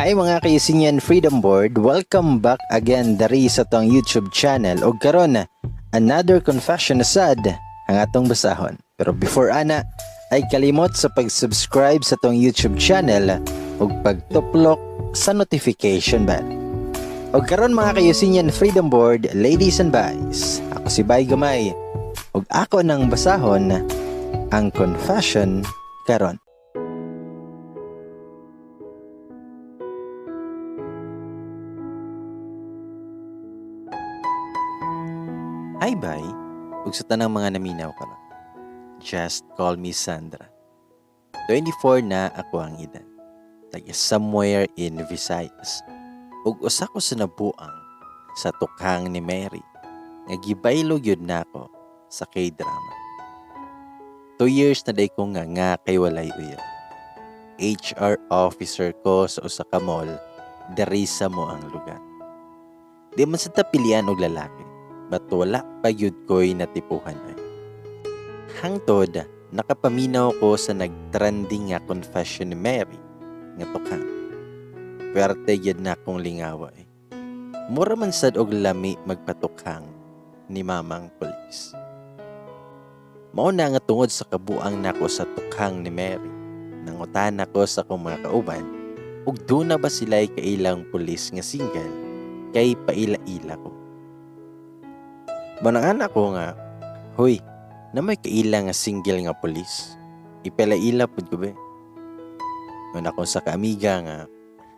Hi mga ka-Eusinian Freedom Board, welcome back again dari sa tong YouTube channel. Og karon, another confession na sad ang atong basahon. Pero before ana, ay kalimot sa pag-subscribe sa tong YouTube channel ug pagtuplok sa notification bell. Og karon mga ka-Eusinian Freedom Board, ladies and boys, ako si Bay Gamay ug ako nang basahon ang confession karon. Hi bay, ug sa tanang mga naminaw karon. Just call me Sandra. 24 na ako ang edad. Taga somewhere in Visayas. Ug usa ko sa nabuang sa tukhang ni Mary nga gibaylo gyud nako sa K-drama. 2 years na day ko nga kay walay uyab. HR officer ko sa usa ka mall diri sa mo ang lugar. Di man sa tapilian og lalaki, but wala pa gyud ko'y natipuhan ay. Hangtod, nakapaminaw ko sa nagtrending nga confession ni Mary nga tukhang. Puwerte gyud na akong lingawa eh. Mura man sad og lami magpatukhang ni Mamang Pulis. Mao na nga tungod sa kabuang nako sa tukhang ni Mary, nangutan ako sa akong mga kauban ug duna ba sila'y kailang pulis nga single kay paila-ila ko. Manangan ako nga, huy, na may kaila nga single nga pulis. Ipila-ila pud ko be. Ngun ako sa kaamiga nga,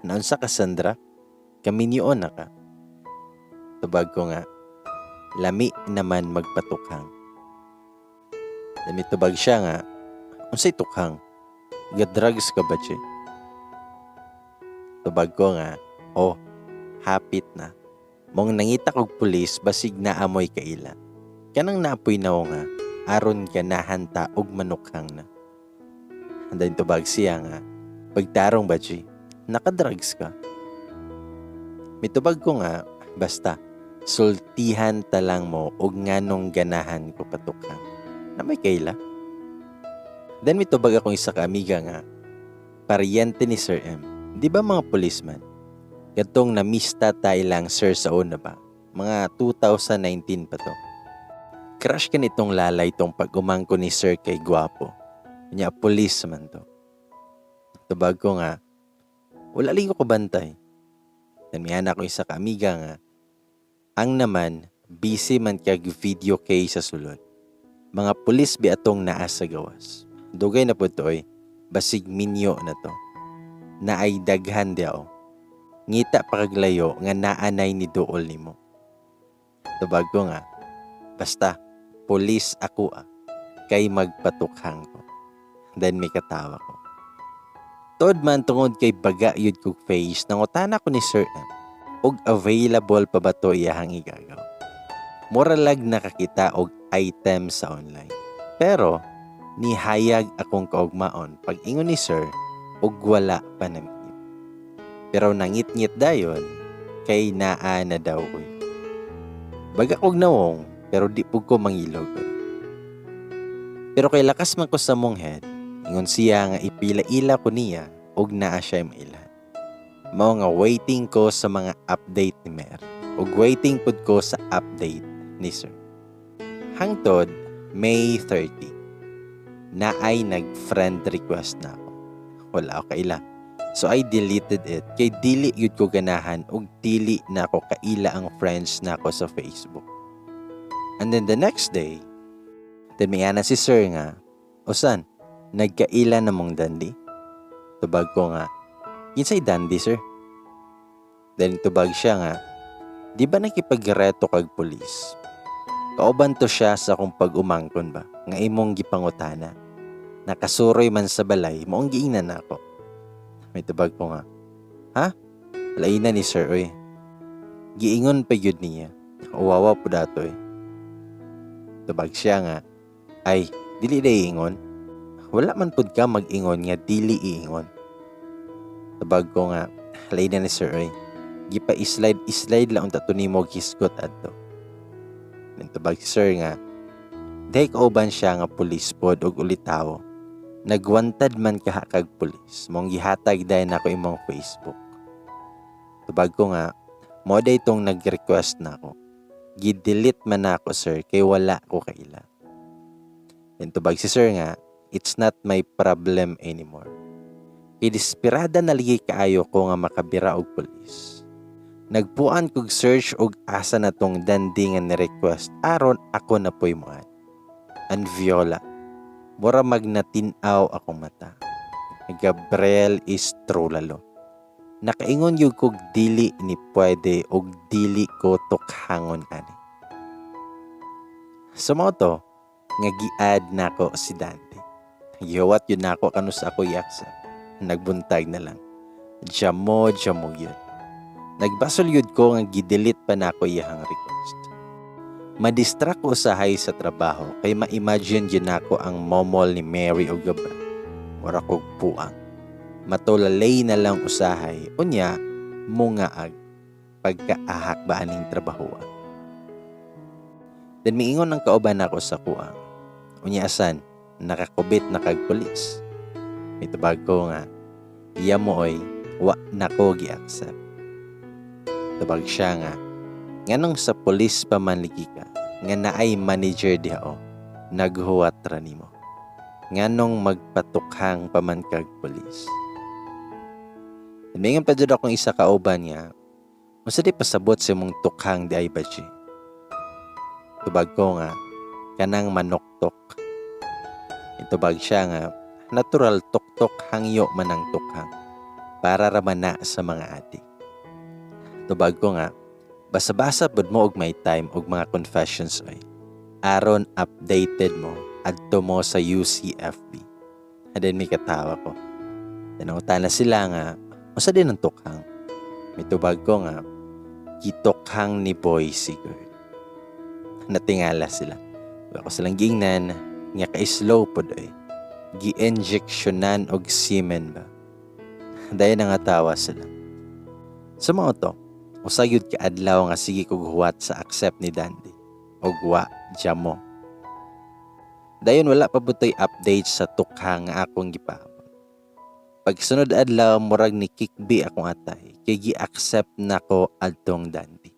naunsa ka Sandra, kami niyon na ka. Tubag ko nga, lami naman magpatukhang. Dami tubag siya nga, unsay tukhang? Ga-drugs ka ba, che? Tubag ko nga, oh, hapit na. Mong nangita kog pulis basig naamoy kaila. Kanang naapoy na nga, aron ka nahanta og manukhang na. Andayon tubag siya nga, pagtarong ba, che? Nakadrugs ka. Mitubag ko nga, basta, sultihan ta lang mo og nganong ganahan ko patukhang. Na may kaila. Then mitubag akong isa ka amiga nga, paryente ni Sir M. Di ba mga policeman? Katong namista ta ilang sir sa una ba? Mga 2019 pa to. Crush ka nitong lalay tong pag-umangko ni sir kay gwapo. Nya police man to. Tubag ko nga, wala ligo ko bantay. Namihan ako isa ka amiga nga, ang naman, busy man kag video kay sa sulod. Mga pulis bi atong naa sa gawas. Dugay na po to oy, basig minyo na to. Naay daghan diao. Ngita paglayo nga naanay ni duol nimo. Tubag ko nga, basta pulis ako ah, kay magpatukhang ko. Then may katawa ko. Tuod man tungod kay baga yud kog face, nangutana ko ni Sir M, og available pa ba to iyahang igagaw. Mura lag nakakita og item sa online. Pero nihayag akong kaugmaon pag ingon ni Sir og wala pa namin. Pero nangitngit dayon kay naa na daw uy. Baga kog nawong pero di pud ko mangilog. Pero kay lakas man ko sa mong head, ingon siya nga ipila-ila ko niya og naa siya mailhan. Mao nga waiting ko sa mga update ni Mer ug waiting pud ko sa update ni Sir. Hangtod May 30, naay nag-friend request na ako. Wala ako kaila. So I deleted it kay dili yud ko ganahan ug dili na ako kaila ang friends na ako sa Facebook. And then the next day, then may ana si Sir nga, usan, nagkaila na mong dandy? Tubag ko nga, kinsay dandy sir? Then tubag siya nga, di ba nakipagreto kag pulis? Kauban to siya sa akong pag-umangkon ba, nga imong gipangutana. Nakasuroy man sa balay, maong giingnan na ako. May tubag ko nga, ha? Laina ni sir, oy. Giingon pa yun niya. Uwawa po dato, eh. Tubag siya nga, ay, dili na iingon. Wala man pud ka mag-ingon nga dili iingon. Tubag ko nga, laina ni sir, oy. Gipa-slide-slide lang unta to nimo hisgot adto. Tubag si sir nga, dahil kauban siya nga pulis pod og ulitawo. Nagwantad man kaha kag pulis, mong gihatag dayon ako imong Facebook. Tubag ko nga, mao day tong nag-request na ako. Gi-delete man ako, sir, kay wala ko kaila. Then tubag si sir nga, "It's not my problem anymore." Kay desperada na lagi kaayo ko nga makabira og pulis. Nagpuan kog search og asa na tong Dandy nga ni-request aron ako na po'y mo-add. An Viola, mura magnatin-aw akong mata. Gabriel Istrolalo. Nakaingon gyud kog dili ni pwede og dili ko tukhangon ani. So mao to, nga gi-add nako si Dandy. Gihuwat gyud nako kanus ako i-accept. Nagbuntag na lang. Jamo, jamo gyud. Nagbasol gyud ko nga gi-delete pa nako iyahang request. Madistract ko usahay sa trabaho kay ma-imagine gyud nako ang momol ni Mary o Gabriel. Mura kog puang. Matulalay na lang usahay, unya mungaag pagkaahak ba aning trabahoa. Then miingon ang kauban nako sa kuang. Unya asan, nakakubit na kag pulis. Mitubag ko nga, iya mo oy, wa nako gi-accept. Tubag siya nga, nganong sa pulis pa man ligi ka, nga naay manager diha o, naghuwat ra nimo. Nganong magpatukhang pa man kag pulis. Mingon pa jud akong isa kauban nga, unsa di pasabot sa imong tukhang di ay baji? Tubag ko nga, kanang manuktok. Itubag siya nga, natural tuktok hangyo man ang tukhang, para ra man na sa mga adik. Tubag ko nga, basa-basa pud mo og may time og mga confessions oy. Aron updated mo adto mo sa UCFB. And then may katawa ko. Tinangutan na sila nga, unsa din ang tukhang? Mitubag ko nga, gitukhang ni boy si girl. Natingala sila. Wa ko silang giingnan nga ka-slow pod oy. Gi-injectionan og semen ba. Dayon nangatawa sila. Sa mga to, usa gyud ka adlaw nga sige kog huwat sa accept ni Dandy. Og wa jamo. Dayon wala pa butoy update sa tukhang nga akong gipaabot. Pagsunod adlaw murag ni kikbi akong atay kay gi-accept nako adtong Dandy.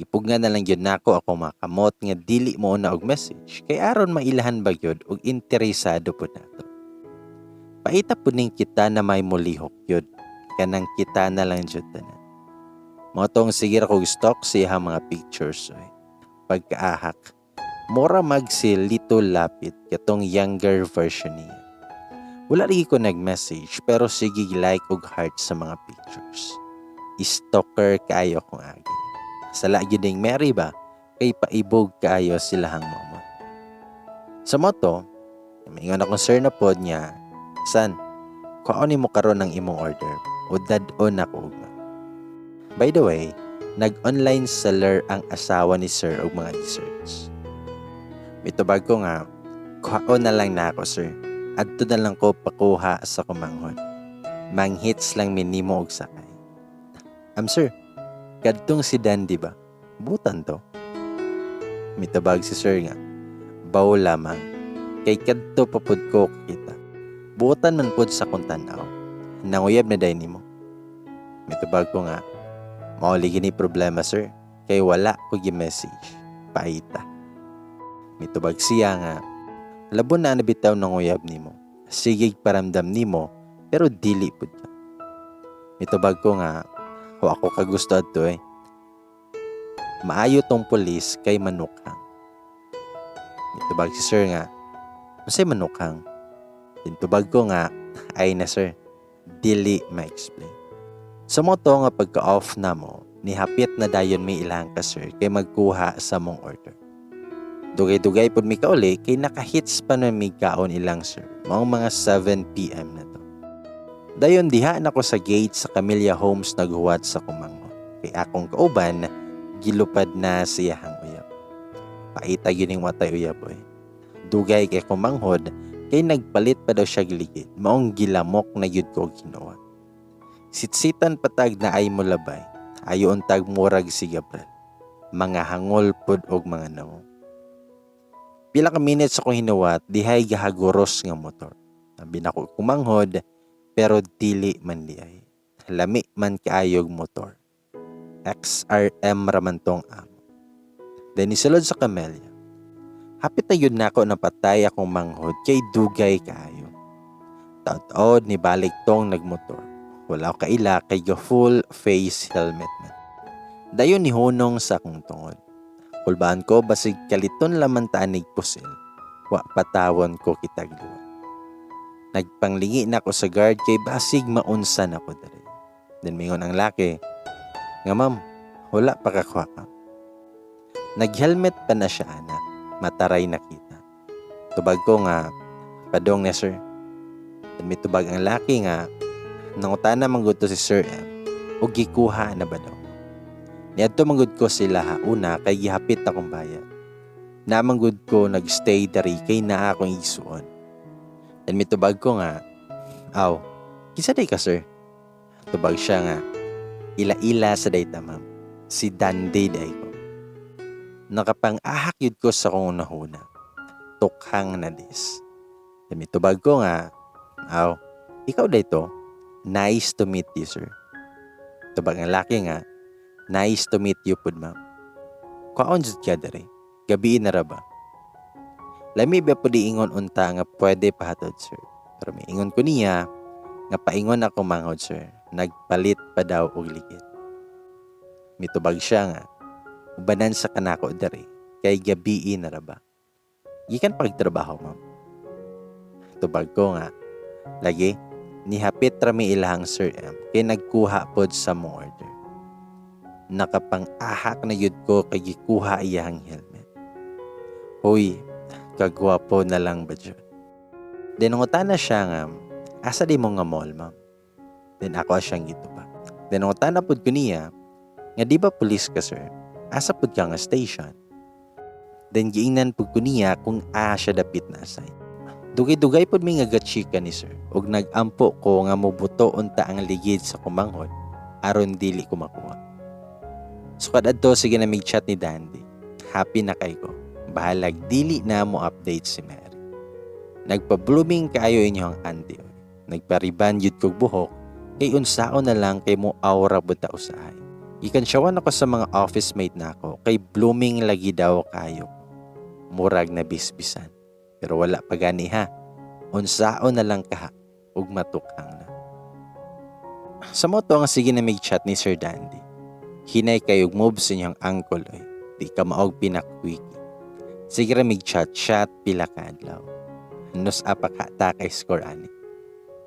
Gipugnan na lang gyud nako ako mga kamot nga dili mo na og message kay aron mailahan ba gyud og interesado pud nato. Paita pud ning kita na may mulihok gyud kanang kita na lang jud tanan. Mao tong sige ra kog stalk sa iyang mga pictures oy. Pagkaahak, mura mag si Lito Lapid katong younger version niya. Wala lagi ko nag-message pero sige like og heart sa mga pictures. Stalker kaayo kong agi. Sala gyud ning Mary ba kay paibog kaayo silahang momot. Sa moto, maingon akong sir na pod niya, "San, kuhaon nimo karon ang imong order o dad-on ako ugma." By the way, nag-online seller ang asawa ni sir og mga desserts. Mitubag ko nga, kuhaon na lang na ako, sir. Adto na lang ko pakuha sa kumanghod. Manghits lang minimo og sakay. Sir, kadtong si Dandy ba? Butan to. Mitubag si sir nga, baw lamang. Kay kadto pa pud ko kita. Butan man pud sa kong tan-aw. Nanguyab na day nimo. Mitubag ko nga, mao lagi ni problema, sir. Kay wala ko gi-message. Paita. Mitubag siya nga, labon na nabitaw nanguyab nimo. Sige paramdam nimo, pero dili pud ka. Mitubag ko nga, wa ako kagusto adto eh. Maayo tong pulis kay manukhang. Mitubag si sir nga, unsay manukhang? Tintubag ko nga, ay na sir, dili ma-explain. Sa moto nga pagka-off na mo, nihapit na dayon may ilang ka sir kay magkuha sa mong order. Dugay-dugay pud mi kauli kay nakahits pa na mi kaon ilang sir. Maong mga 7 p.m. na to. Dayon diha na ko sa gate sa Camilla Homes naghuwat sa kumanghod. Kay akong kauban, gilupad na siyahang uyab. Paita gyud ning watay uyab oy. Dugay kay kumanghod kay nagpalit pa daw siya giligid. Maong gilamok na gyud ko og hinuwat. Sitsitan patag na ay molabay. Ayo untag murag si Gabriel. Mga hangol pod og mga nawong. Pila ka minutes akong hinuwat, dihay gahaguros nga motor. Abi nako kumanghod, pero dili man diay. Lami man kaayog motor. XRM raman tong amo. Then isulod sa Camellia. Hapit na yun nako napatay akong manghod kay dugay kaayo. Taod-taod ni balik tong nagmotor. Wala ko kaila kay ga full face helmet man. Dayon ni hunong sa akong tungod. Kulbaan ko basig kaliton laman tanig pusil. Wa patawon ko kitag luwa. Nagpanglingi na ko sa guard kay basig maunsa na ko diri. Then mingon ang laki, nga ma'am, wala pa kakuha ka. Nag-helmet pa na siya ana, mataray na kita. Tubag ko nga, padong na sir. Then mitubag ang laki nga, nangutana man gud to si Sir M, o gikuha na ba daw. Niadto man gud ko sila ha una kay gihapit akong bayad. Namanggod ko nagstay dari kay naa akong isuon. Then mitubag ko nga, aw, kinsa day ka sir? Tubag siya nga, ila-ila sa day ta ma'am, si Dandy day ko. Nakapang-ahak yun ko sa kong unahuna. Tukhang na dis. Then mitubag ko nga, aw, ikaw day to? Nice to meet you sir. Tubag ang laki nga, nice to meet you pud ma'am. Kwaon jud ka diri? Gabi na ra ba? Lami ba pud ingon unta nga pwede pahatod sir. Pero miingon ko niya nga paingon ako manghod sir. Nagpalit pa daw og ligid. Mitubag siya nga ubanan sa kanako diri kay gabi na ra ba. Gikan pagtrabaho ma'am. Tubag ko nga lagi nihapit ra mi ilahang Sir M kay nagkuha pod sa mong order. Nakapang-ahak na yun ko kay gikuha iyang helmet. Hoy, kagwapo na lang ba dyan? Then nangutana siya nga, asa di mo nga mall ma'am? Then ako siyang gitubag. Then nangutana pod ko niya, nga di ba police ka sir? Asa pod ka nga station? Then giingnan pod ko niya kung siya dapit na side. Dugay-dugay pod mi nga gachika ni sir, ug nagampo ko nga mobuto unta ang ligid sa kumanghod aron dili ko makuha. So kadadto sige na mig chat ni Dandy. Happy na kay ko. Bahalag dili na mo update si Mary. Nagpa-blooming kaayo inyong auntie. Oy. Nagpariban yun kog buhok kay unsaon na lang kay mo aura bunta usahay. Ikansyawan ako sa mga office mate nako kay blooming lagi daw kayo. Murag na bisbisan. Pero wala pa gani ha. Unsaon na lang kaha ug matukhang na. Sa moto ang sige na mig chat ni Sir Dandy. Hinay kayog move sa inyong uncle oy. Di ka maog pinakwiki. Sige ra mig chat-chat pila ka adlaw. Nus apakata kay score ani.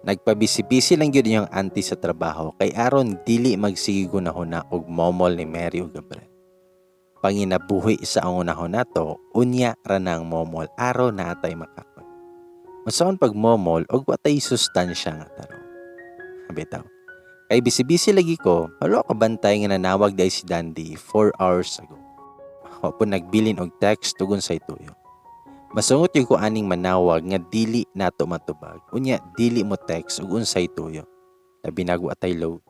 Nagpabisi-bisi lang gyud inyong auntie sa trabaho kay aron dili magsige gunahuna og momol ni Mary ug Gabriel. Panginabuhi sa ang unahon nato, unya ra nang momol aron naatay makakoy. Unsaon pag momol og watay sustansya nga tarong. Bitaw. Kay bisi-bisi lagi ko, wala ka bantay nga nanawag dai si Dandy 4 hours ago. Wa po nagbilin og text tugon sa ituyo. Masungot yung ko aning manawag nga dili nato matubag. Unya dili mo text ug unsay tuyo. Labi nagwa tay load.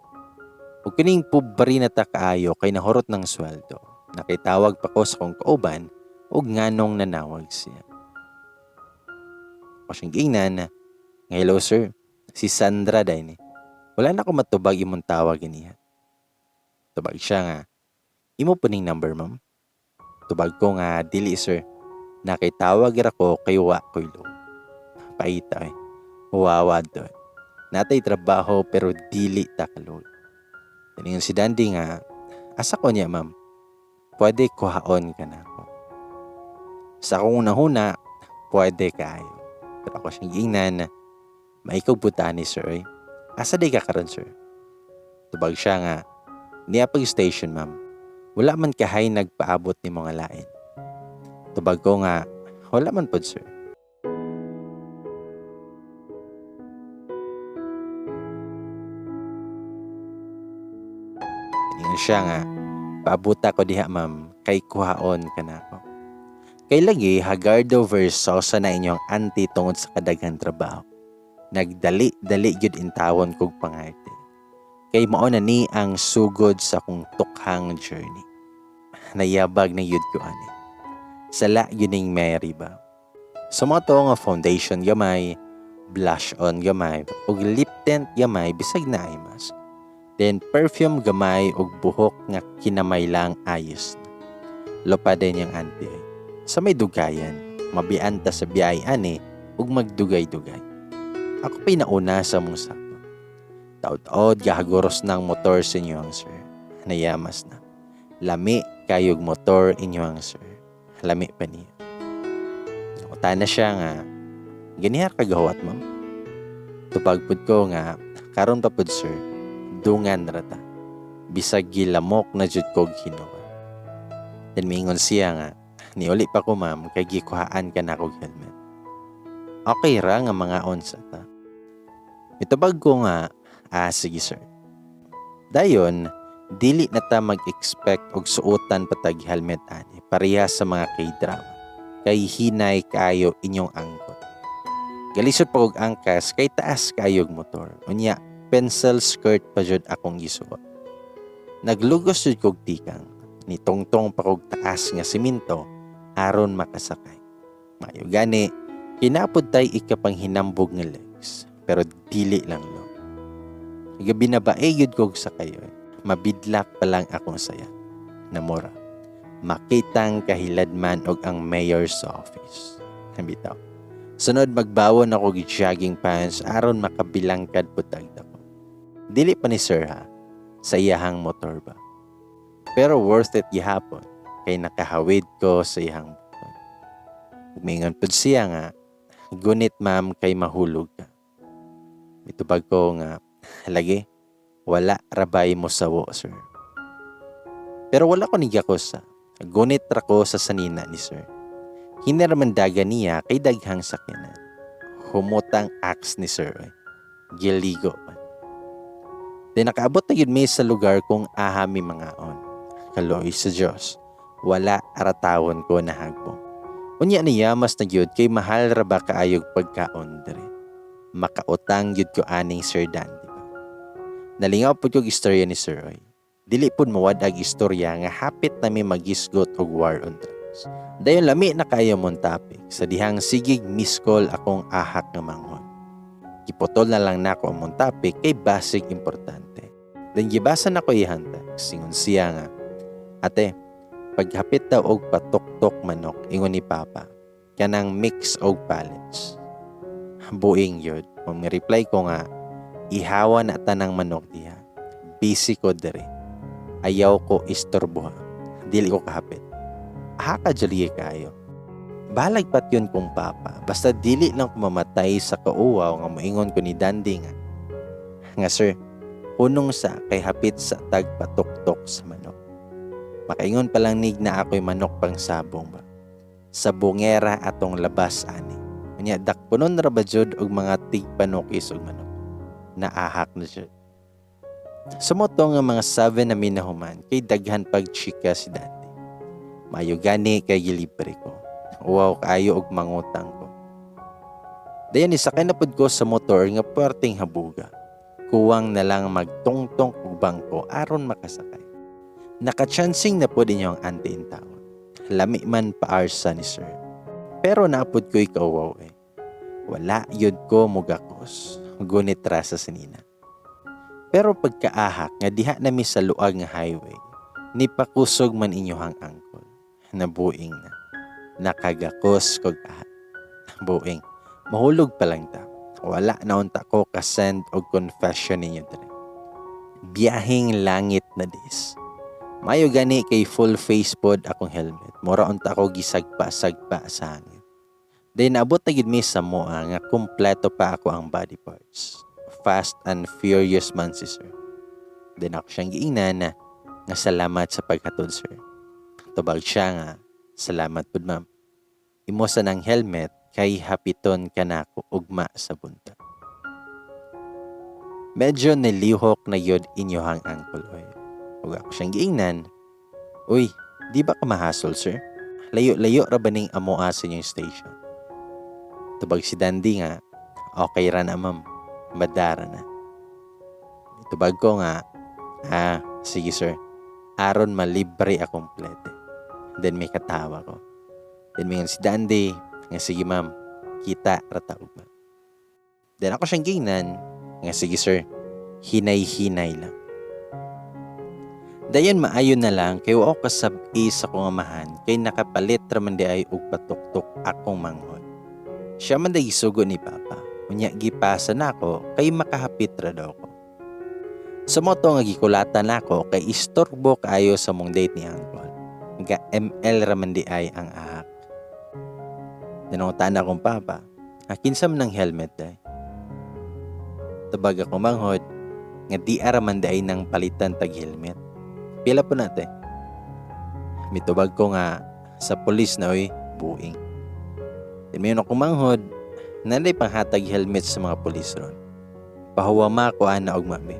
Ug kining pobre na ta kaayo kay nahurot ng sweldo. Nakitawag pa ko sa kong kauban ug nganong nanawag siya. Ako siyang giingnan nga hello sir, si Sandra day ni. Wala na ko matubag imong tawag niya. Tubag siya nga, imo po ning number ma'am? Tubag ko nga dili sir. Nakitawag ra ko kay wa ko'y load. Paita eh. Wawa doon. Natay trabaho pero dili ta kalog. Tiningon si Dandy nga, asa ko niya ma'am? Pwede kuhaon ka na ako. Sa akong unahuna, pwede kaayo. Pero ako siyang giingnan, maikaw buta ni sir eh. Asa di ka karon sir? Tubag siya nga, niya pag station ma'am. Wala man kahay nagpaabot ni mga lain. Tubag ko nga, wala man pod sir. Ingon siya nga, paabuta ko diha ma'am, kay kuhaon ka na ako. Kay lagi, Hagardo Versosa na inyong auntie tungod sa kadaghan trabaho. Nagdali-dali gyud intawon kog pangarte. Kay mao na ni ang sugod sa akong tukhang journey. Nayabag na gyud ko ani. Sala gyud ning Mary ba. Sa mga to nga foundation gamay, blush on gamay, ug lip tint gamay bisag na ay mask. Then perfume gamay og buhok nga kinamay lang ayos na. Lupa din yung auntie ay. Sa may dugayan, mabian ta sa biyahe ani ug magdugay-dugay. Ako pinauna sa mong sakto. Taod-taod gahaguros ng motor sa inyo ang sir. Nayamas na. Lami kayog motor inyo ang sir. Lami pa niya. Uta na siya nga, "Ganihar kagahuwat, ma'am?" Tubag pud ko nga, "Karon pa pud, sir, dungan rata. Bisag gilamok na jud kog hinuon." Then miingon siya nga, "Niuli pa ko, ma'am, kay gikuhaan ka na kog helmet. Okay ra nga mga onsa ta?" Mitubag ko nga, "Ah, sige, sir." Dayon, dili na ta mag-expect og suotan patag helmet ani pareha sa mga K-drama. Kay hinay kaayo inyong angkot. Galisod pa og angkas kay taas kaayog motor. Unya, pencil skirt pa jud akong gisuot. Naglugos jud kog tikang. Nitungtong pa kog taas nga simento aron makasakay. Mayo gani, kinapod tay ikapanghinambog nga legs, pero dili lang lo. Gabi na ba eh, yun kog sakay. Mabidlak pa lang akong saya. Namura. Makitang kahiladman og ang mayor's office. Bitaw. Sunod magbawon ako og jogging pants aron makabilangkad pud ko. Dili pa ni sir ha, sa iyahang motor ba. Pero worth it gihapon kay nakahawid ko sa iyahang bukod. Mingon pud siya nga, "Gunit, ma'am, kay mahulog ka." Mitubag ko nga, "Lagi, wala rabay mo sawo, sir." Pero wala ko nigakos sa. Gunit ra ko sa sanina ni sir. Hinaramandaga niya kay daghang sakyanan. Humutang axe ni sir. Oy. Giligo pa. Then nakaabot na yun mi sa lugar kung aha mi mangaon. Kaloy sa Diyos. Wala aratawon ko na hagbong. Unya niya mas na gyud kay mahal ra ba kaayog pagkaon dire. Makautang gyud ko aning Sir Dandy ba. Nalingaw pud kog istorya ni Sir Roy. Dili pud mawad-ag istorya nga hapit na mi magisgot og war on drugs. Dayon lami na kayo mong topic sa dihang sigig miss call akong ahak nga manghod. Giputol na lang nako among topic kay basig importante. Then gibasa nako iyang text. Ingon siya nga, "Ate, paghapit daw og patuktok manok," ingon ni Papa. "Kanang mix og pallets." Buing yun. Kung reply ko nga, "Ihawa na tanang manok diha. Busy ko diri. Ayaw ko istorboha. Dili ko kahapit." Haka jali kayo. Balag pat yun kong papa. Basta dili lang ko mamatay sa kauwaw nga moingon ko ni Dandy nga, "Sir, hunong sa kay hapit sa tagpatuktok sa manok." Makaingon pa lang nig na ako'y manok pang sabong ba. Sa bungera atong labas ani. Unya dakpunon ra ba jud og mga tigpanukis og manok. Naahak na jud. Sumoto nga mga 7 na minahuman kay daghan pag chika si Dandy. Mayo gani kay gilibre ko. Uwaw kaayo og mangutang ko. Dayon isakay na pud ko sa motor nga puwerteng habuga. Kuwang na lang magtungtong og bangko aron makasakay. Nakachansing na pud inyo ang auntie in town. Lami man paarsa ni sir. Pero naapod ko ikauwaw eh. Wala yun ko mugakos. Gunit ra sa sinina. Pero pagkaahak nga diha nami sa luag nga highway, ni pakusog man inyohang angkol. Nabuing na. Nakagakos kog ahak. Buing. Mahulog pa lang ta. Wala na unta ko kasend og confession ninyo dire. Biyahing langit na dis. Mayo gani kay full face pod akong helmet. Mura unta ko gisagpa-sagpa sa hangin. Then naabot na gid mi sa moa nga kumpleto pa ako ang body parts. Fast and furious man si sir. Then ako siyang giingnan na nga salamat sa paghatod, sir. Tubag siya nga, "Salamat pud, ma'am. Imo sa nang helmet kay hapiton kanako ugma sa buntag." Medyo nilihok na yun inyohang uncle oy. Ug ako siyang giingnan, "Uy, di ba ka mahasol, sir? Layo-layo ra ba ning amoa sa inyong station?" Tubag si Dandy nga, "Okay ra na, ma'am. Madara na." Tubag ko nga, "Ah, sige, sir. Aron malibre akong plete." Then may katawa ko. Then may si Dandy, nga sige, ma'am, kita ra ta ugma. Then ako siyang gingnan, nga sige, sir, hinay-hinay lang. Dayon maayo na lang kay wa ko kasab-i sa akong amahan kay nakapalit ra man diay og patuktok akong manghod. Siya man day gisugo ni Papa. Unya gipasa nako kay makahapit ra daw ko. Sa mao to nga gikulatan nako kay istorbo kaayo sa mong date ni Uncle. Ga ML ra man diay ang ahak. Nanungutan akong papa, kinsa man ang helmet day? Tubag ako manghod, nga di ara man diay nang palitan tag helmet. Pila po nate? Mitubag ko nga sa pulis na oy, buing. Then ako manghod, nanay panghatag helmet sa mga pulis ron. Pahuwama ko ana og mami.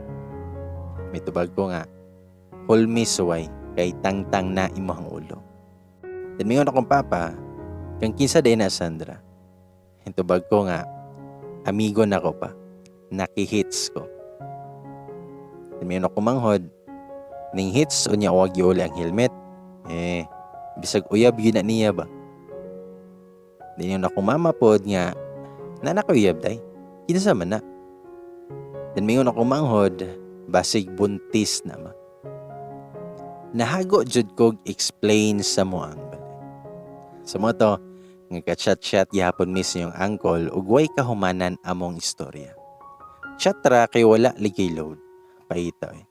Mitubag ko nga, hulmi suway, kay tangtang na imong ulo. Then mingon akong papa, kang kinsa day na Sandra. Hitubag ko nga, amigo na ko pa, nakihits ko. Then mingon ako manghod, ning hits unya wag giuli ang helmet. Eh, bisag uyab yun na niya ba? Then yun ako mama pod nga, nana ko uyab day, kinsa man na. Then mingon ako manghod, basig buntis na ma. Nahago jud kog explain sa mo ang balay. Sa mo to, nga ka-chat-chat gihapon mi sa inyong uncle ug way kahumanan among istorya. Chat ra kay wala ligay load. Paita eh.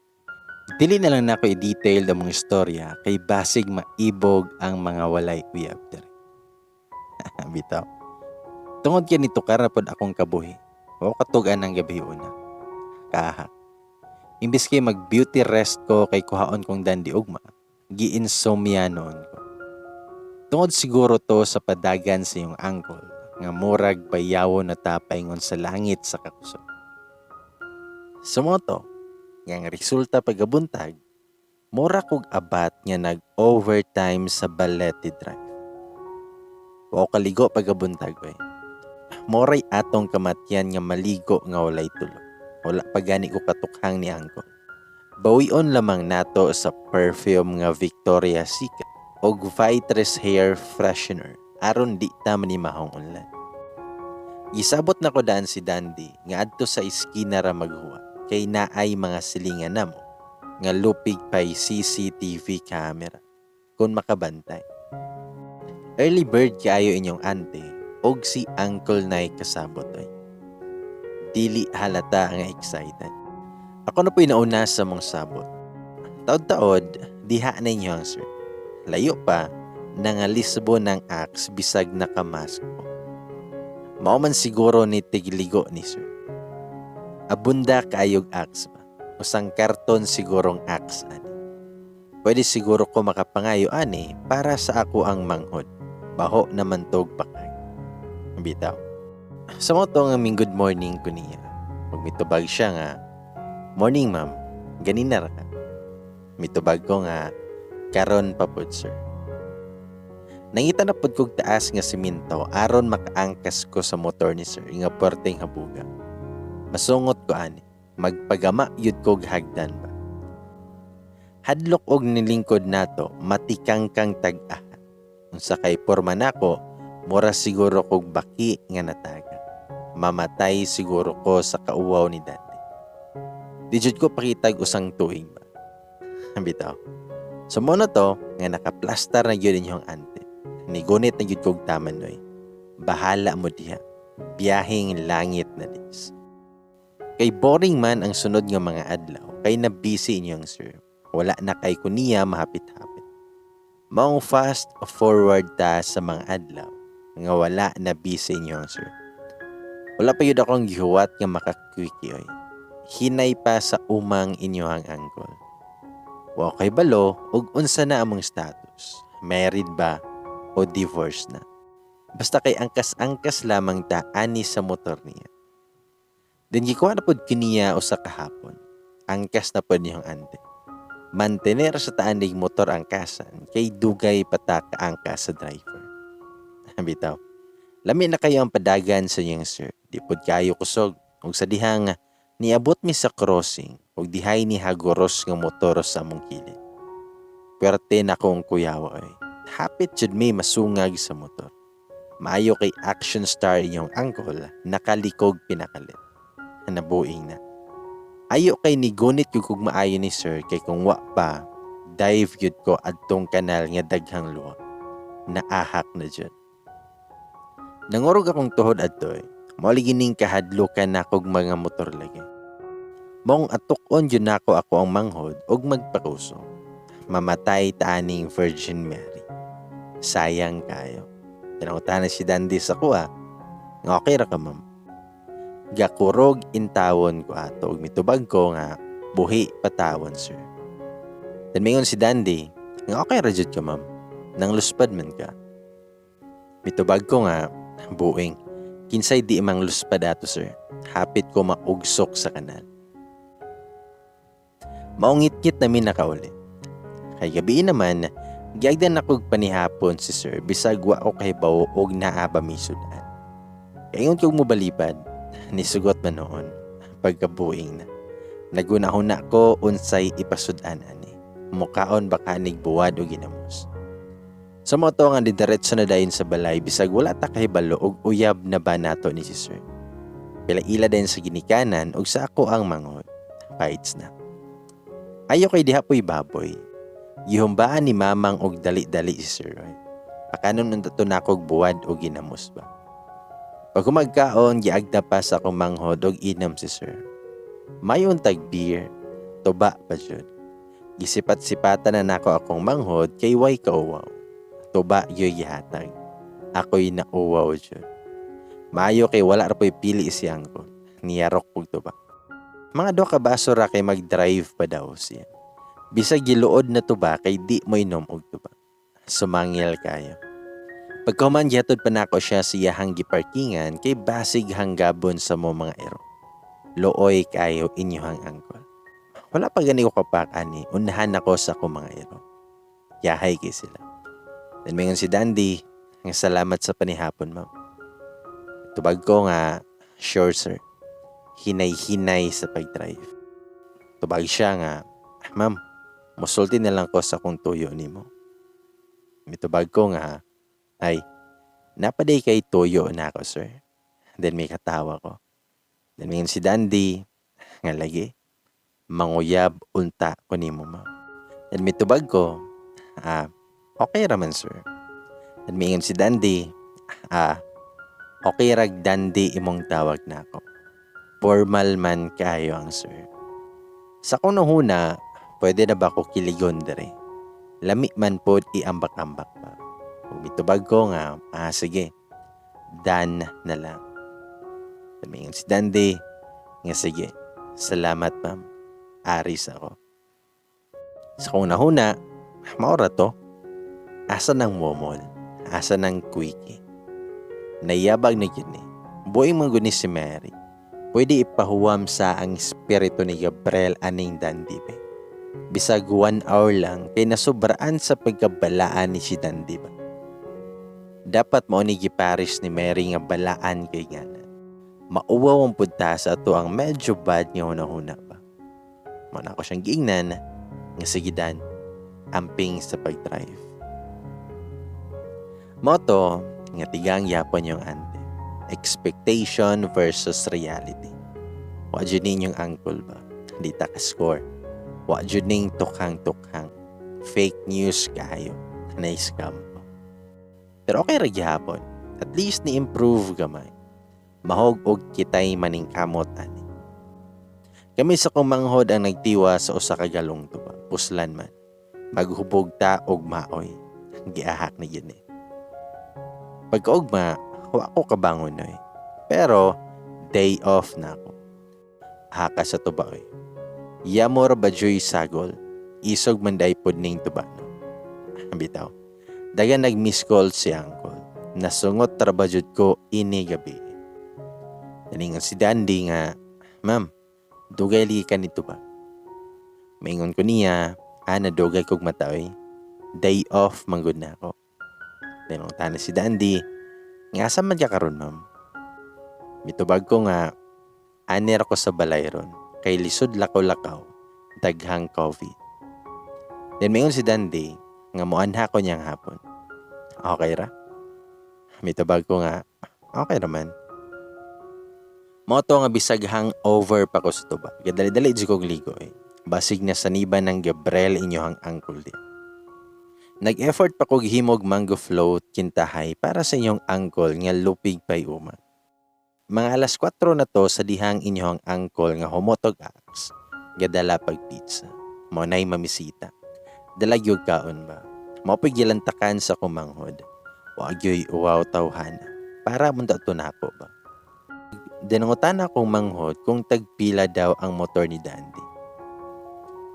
Dili na lang nako i-detail among istorya kay basig maibog ang mga walay uyab diri. Bitaw. Tungod kay nitukar na pod akong kabuhi. Wa katug-an ang gabi una. Kaha. Imbis kay mag beauty rest ko kay kuhaon kong dandi ugma, gi-insomnia noon ko. Tungod siguro to sa padagan sa iyong uncle nga murag bayawo na ta paingon sa langit sa kakusog. Sumoto, nga ang resulta pagabuntag, mura kog abat nga nag-overtime sa Balete Drive. Wa kaligo pagabuntag oy. Moray atong kamatyan nga maligo nga walay tulog. Wala pa gani ko katukhang ni uncle. Bawion lamang nato sa perfume nga Victoria's Secret og Vitress hair freshener aron di ta manimahong unlan. Gisabot na ko daan si Dandy nga adto sa iskina ra maghuwa kay naay mga silingan namo nga lupig pay CCTV camera kung makabantay. Early bird kaayo inyong ante og si Uncle nay kasabot oy. Dili halata nga excited. Ako na po'y nauna sa mong sabot. Taod-taod, diha na inyo ang sir. Layo pa, nangalisbo ng axe bisag nakamask ko. Mao man siguro ni tigligo ni sir. Abunda kaayog axe ba? Usang karton sigurong axe ani. Pwede siguro ko makapangayo ani para sa ako ang manghod. Baho naman tog pakag. Bitaw. Sa mo to nga ming good morning ko niya. Pag mitubag siya nga, morning ma'am, ganina ra ka. Mitubag ko nga, karon pa pod sir. Nangita na pod kog taas nga simento aron makaangkas ko sa motor ni sir nga puwerteng habuga. Masungot ko ani, magpagama yud kog hagdan ba. Hadlok og nilingkod nato, matikangkang tag-aha. Unsa kay porma nako, mura siguro kog baki nga nataga. Mamatay siguro ko sa kauwaw ni Dante. Di jud ko pakitag usang tuig ba. Bitaw. So mo na to nga nakaplastar na gyud inyong ante. Nigunit na gyud kog taman noy. Bahala mo diha. Biyaheng langit na dis. Kay boring man ang sunod nga mga adlaw kay na busy inyong sir. Wala na kay kuniya mahapit-hapit. Maong fast forward ta sa mga adlaw nga wala na busy inyong sir. Wala pa yun akong gihuwat nga makakwiki oy. Hinay pa sa umang inyong uncle. Wa kay balo og unsa na among status. Married ba o divorce na? Basta kay angkas-angkas lamang ta ani sa motor niya. Then gikuha na pod kiniya usa ka hapon. Angkas na pod niyang ante. Mantener sa taanig motor angkasan kay dugay pa ta kaangkas sa driver. Bitaw. Lami na kayo ang padagan sa niyang sir. Di pod kayo kusog. Ug sa dihang niabot mi sa crossing ug dihay ni hagoros nga motor sa among kilid. Puwerte na kong kuyawa oy. Hapit jud mi masungag sa motor. Maayo kay action star inyong uncle nakalikog pinakalit. Nabuing na. Ayo kay nigunit yung kog maayo ni sir kay kung wa pa Dive gyud ko adtong kanal nga daghang luwa. Naahak na jud. Nangurog akong tuhod adto eh. Mao lagi ning kahadlukan nakog mga motor lagi. Mong atuk-on jud nako ako ang manghod og magpakusog. Mamatay ta aning Virgin Mary. Sayang kayo. Pinangutana si Dandy sa kuha. Nga okay ra ka, ma'am. Gakurog intawon ko ato ug mitubag ko nga buhi patawon, sir. Then mingon si Dandy nga okay ra jud ka, ma'am. Nang luspad man ka. Mitubag ko nga buing. Kinsay di mang luspad ato, sir. Hapit ko maugsok sa kanal. Maungit-ngit na mi nakauli. Kay gabi naman, giagdan akog panihapon si sir bisag wa ko kahibaw og naa ba mi sudan. Kaingon kog mobalibad, nisugot man noon, pagkabuing na. Nagunahuna ko unsay ipasudan ani. Mukaon ba kanig buwad o ginamos. Sa mo to nga didiretso na dayon sa balay bisag wala ta kahibalo og uyab na ba nato ni si sir. Pila-ila din sa ginikanan og sa ako ang manghod. Fights na. Ayo kay diha po'y baboy. Gihumbaan ni mamang og dali-dali si Sir Roy. Pakanon unta to nakog buwad o ginamos ba. Pag humagkaon, giagda pa sa akong manghod og inom si sir. Mayon tag beer, tuba pa jud. Gisipat-sipatan na nako akong manghod kay way kauwaw. Tuba yo'y gihatag. Ako'y nauwaw jud. Maayo kay wala ra po'y pili si angkol. Niyarok pug tuba. Mga duha ka baso ra kay mag-drive pa daw siya. Bisag giluod na tuba kay di mo inom og tuba. Sumangil kayo. Pagkahuman, gihatod pa nako siya sa iyahang giparkingan kay basig hanggabon sa mo mga ero. Luoy kayo inyohang angkol. Wala pa gani ko kapak ani, unahan ako sa akong mga ero. Yahay kay sila. Then mingon si Dandy, nga salamat sa panihapon, ma'am. Tubag ko nga, sure, sir. Hinay-hinay sa pag-drive. Tubag siya nga, ma'am, musulti na lang ko sa akong tuyo nimo. Mitubag ko nga, ay, napaday kay tuyo na ako, sir. Then may katawa ko. Then mingon si Dandy, nga lagi, manguyab unta ko nimo, ma'am. Then mitubag ko, ah, okay raman, sir. Then mingon si Dandy, ah, okay rag Dandy imong tawag na ako. Formal man kayo ang sir. Sa kunuhuna, pwede na ba ko kiligon dere? Lami man pod iambak-ambak pa. Ug mitubag ko nga, ah, sige, Dan na lang. Tumingon si Dandy, nga sige, salamat, ma'am. Aris ako. Sa kong nahuna, maura to. Asa ng momol? Asa ng quickie? Nayabag na yun eh. Buing mangguni si Mary. Pwede ipahuwam sa ang espiritu ni Gabriel aning Dandy be. Bisag 1 hour lang kay nasubraan sa pagkabalaan ni si Dandy ba. Dapat mao ni giparis ni Mary nga balaan kay ngalan. Mauwaw ang punta sa ato ang medyo bad nga hunahuna ba. Mao na ako siyang giingnan nga sige Dan, amping sa pag-drive. Mao to nga tigang yapon yung ante. Expectation versus reality. Wa jud ninyong angkol ba? Di ta ka-score. Wa jud ning tukhang-tukhang. Fake news kayo. Na scam po. Pero okay ra gihapon. At least ni-improve gamay. Mahog og kitay maningkamot ani. Kami sa kumanghod ang nagtiwa sa usa ka galong tuba. Puslan man. Maghubog ta og maoy. Giahak na yun eh. Pagkaugma, wa ko kabangon oy. Pero day off na ako. Haka sa tuba oy. Yamor ba joy sagol? Isog man day pod ning tuba no. Bitaw. Dagan nag-miss call si uncle. Nasungot ra ba jud ko ini gabi. Naningon si Dandy nga, ma'am, dugay lagi ka nito ba? Maingon ko niya, ah, nadugay kog mata oy. Day off manggod na ako. Then na si Dandy, nga asa man ka karon, ma'am? Mitubag ko nga, aner ako sa balay ron, kay lisod lakaw-lakaw, daghang COVID. Then maingon si Dandy, nga muanha ko niyang hapon. Okay ra? Mitubag ko nga, okay raman. Mo to nga bisag hangover pa ko sa tuba. Gadali-dali jud kog ligo eh. Basig na saniban ng Gabriel inyohang uncle di. Nag-effort pa kog himog mango float kintahay para sa inyong uncle nga lupig pay uma. Mga alas 4 na to sa dihang inyong uncle nga humotog axe, gadala pag pizza. Mao nay mamisita. Dala gyud kaon ba. Mao po'y gilantakan sa kumanghod. Wa gyoy uwaw tawhana. Para mo to nako ba. Dinangutan akong manghod kung tagpila daw ang motor ni Dandy.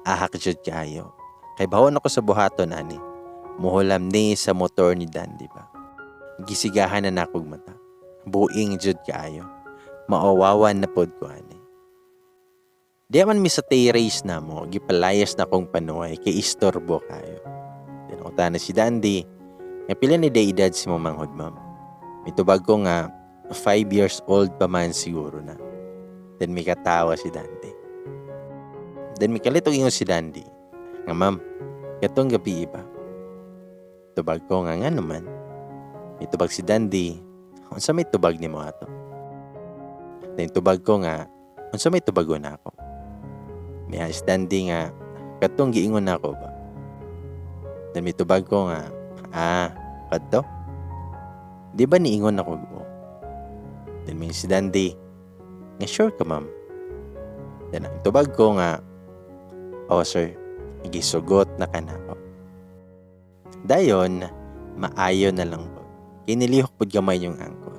Ahak jud kaayo. Kay bawon ako sa buhaton ani. Muhulam ni sa motor ni Dandy ba. Gisigahan na nakog mata. Buing jud kaayo. Maowawan na pod ko ani. Di man mi sa terrace na mo, gipalayas na kong panuay kay istorbo kayo. Tinungutan na si Dandy, nga pila ni day edad si mo manghod, ma'am. Mitubag ko nga 5 years old pa man siguro na. Then may katawa si Dandy. Then may kalitog ingon si Dandy, nga ma'am, katong gabi iba. Tubag ko nga nga naman. Mitubag si Dandy, unsa may tubag nimo ato? Then tubag ko nga, unsa may tubagon nako? May si Dandy nga, katong giingon nako ba? Then mitubag ko nga, ah, kadto? Di ba niingon ako o? Then may si Dandy, nga sure ka, ma'am? Then ang tubag ko nga, oh sir, gisugot na ka nako. Dayon, maayo na lang po. Kinilihok pod gamay yung angkol.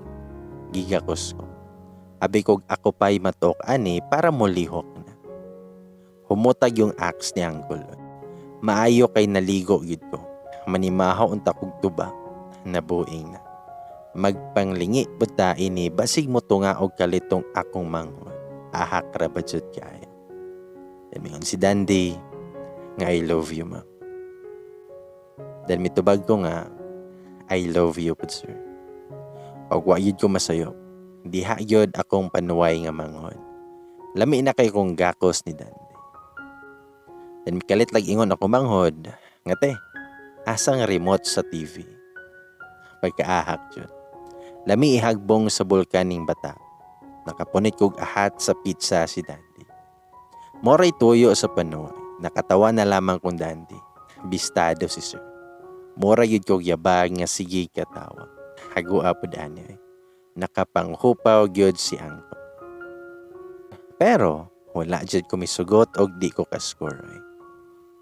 Gigakos ko. Abi kog ako pa'y matok ani para molihok na. Humutag yung axe ni angkol. Maayo kay naligo gid ko. Manimahaw unta kog tuba. Nabuing na. Magpanglingi pud ta ini basig mo tunga og kalitong akong manghod. Ahak ra ba jud kaayo. Then si Dandy nga I love you, ma'am. Then mitubag ko nga I love you pud, sir. Og wa gyud ko masayop. Diha gyud akong panuway nga manghod. Lami na kay kong gakos ni Dandy. Then mikalit lag ingon ako manghod nga te, asang remote sa TV? Pagkaahak jud. Lami ihagbong sa bulkaning bata. Nakapunit kog ahat sa pizza si Dandy. Moray tuyo sa panuway. Nakatawa na lamang kong Dandy. Bistado si sir. Mura yun kog yabag nga sige katawa. Hagua pod ani ay. Nakapanghupaw gyud si angkol. Pero wala jud ko misugot og di ko ka-score ay.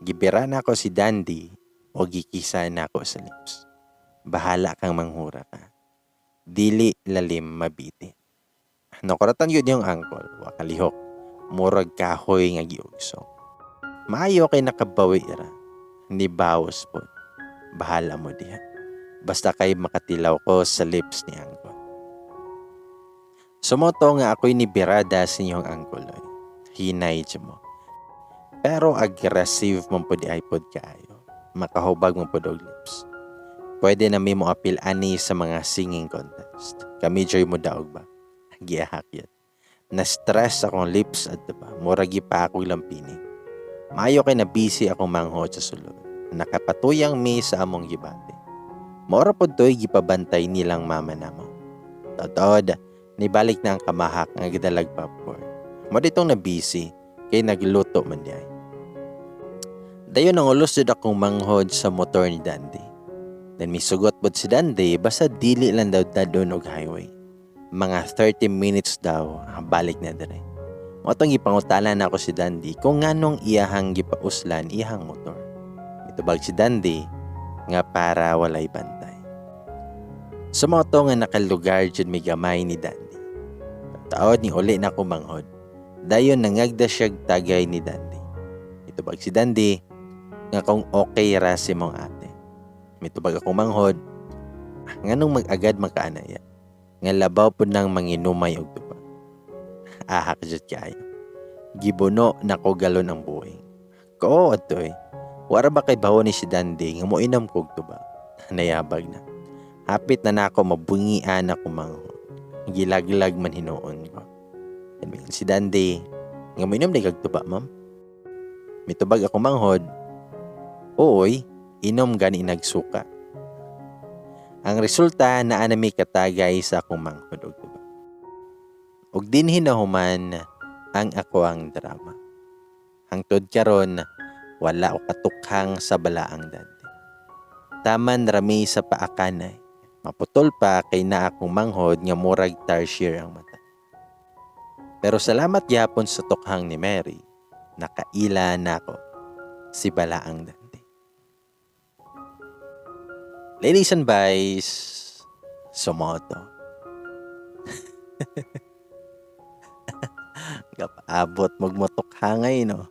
Gibira na ako si Dandy o gikisa na ako sa lips. Bahala kang manghura ka. Dili lalim mabiti. Nakuratan yun yung angkol. Wa kalihok. Murag kahoy nga giugso. Maayo kay nakabawi ra. Ni bawas po. Bahala mo diha. Basta kay makatilaw ko sa lips ni angkol. Sumoto nga ako'y ni birada sa inyong angkol. Oy. Hinay siya mo. Pero aggressive man po di iPod kaayo. Makahubag mo po og lips. Pwede na mi mo apil ani sa mga singing contest. Kami joy mo daog ba? Giahak yun. Na-stress akong lips at diba? Muragi pa ako lampini. Maayo kay na busy akong manghod sa sulod. Nakapatuyang mi sa among gibati. Mora pod to'y gipabantay nilang mama namo. Totod, nibalik na ang kamahak nga gidalag popcorn. Mo ditong na busy kay nagluto man di ay. Dayon ang ulos jud akong manghod sa motor ni Dandy. Then misugot pod si Dandy basta dili lang daw dadon og highway. Mga 30 minutes daw balik na dire. Mao tong gipangutana nako si Dandy kung nganong iyahang gipauslan iyahang motor. Mitubag si Dandy nga para walay bantay. Sumoto nga nakalugar jud mi gamay ni Dandy. Taod ni uli na ko manghod. Dayon nangagda siyag tagay ni Dandy. Mitubag si Dandy nga kung okay ra si mong ate. Mitubag ako manghod nganong mag-agad makaanaya. Nga labaw pud nang manginumay og tuba. Ahak jud kaayo. Gibuno nako galon ang buhing. Ko adto eh. Wara ba kay bawo ni si Dandy nga moinom kog tuba. Nayabag na. Hapit na nako mabungian ako manghod. Gilaglag man hinuon ko. Then si Dandy nga moinom di kag tuba, ma'am. Mitubag ako manghod. Ooy, inom gani nagsuka. Ang resulta naa na mi katagay sa akong manghod og tuba. Ug dinhi nahuman ang ako ang drama. Hangtod karon wala ko katukhang sa Balaang Dante. Taman rami sa paakanay. Maputol pa kay naa akong manghod nga murag tarsier ang mata. Pero salamat gyapon sa tukhang ni Mary, nakaila nako si Balaang Dante. Ladies and boys, sumoto. Gapaabot magmotokhangay, no?